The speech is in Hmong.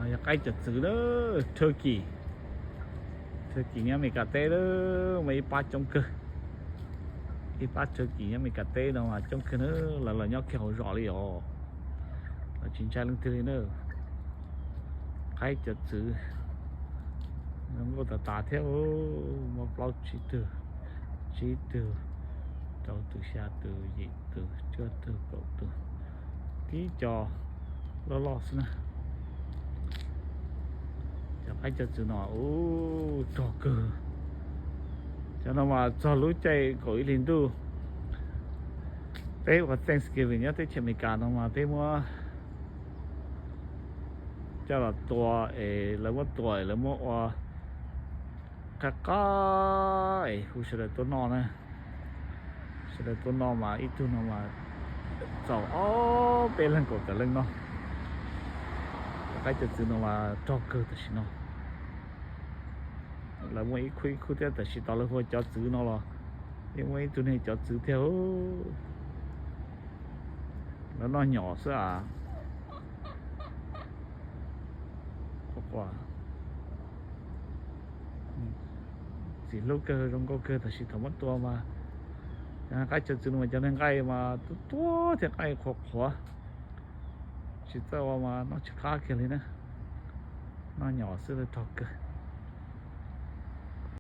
Yog qaib cov txwv na, Turkey. Turkey nyob Amelikas teb na, mas ib pab coob kawg. Ib pab Turkey nyob Amelikas teb no mas coob kawg na, lawv los nyob kiag hauv zos li os. Lawv tsis ntshai leej twg li na. Qaib cov txwv, zoo nkauj tas tas thiab, muaj plaub tsib tug, tsib tug, rau tus, xya tus, yim tus, cuaj tus, kaum tus, tib co loj loj xwb na. Cov qaib cov txwv no ub, rog kawg. Cov no mas txog lub caij kaum ib hlis ntuj, peb ua Thanksgiving nyob teb chaws Amelikas no mas peb muab coj los tua, es lawv muab tua es lawv muab ua qab qab es hu sawv daws tuaj noj na. Sawv daws tuaj noj mas ib tug no mas txaus ob peb leeg kaum tawm leej noj. Cov qaib cov txwv no mas rog kawg tam sim no. Lawv muaj ib khub ib khub thiab, tam sim tau lawv hu cov txwv no los yeej muaj ib tug niag cov txwv thiab. Lawv noj nyom xwb as. Txiv hlub kawg, zoo nkauj kawg, tam sim thaum muab tua mas cov qaib cov txwv no mas cov niag nqaij mas tuab tuab thiab nqaij qhuav qhuav, tsis txawj ua mas noj tsis qab kiag li na. Noj nyom xwb, rog kawg.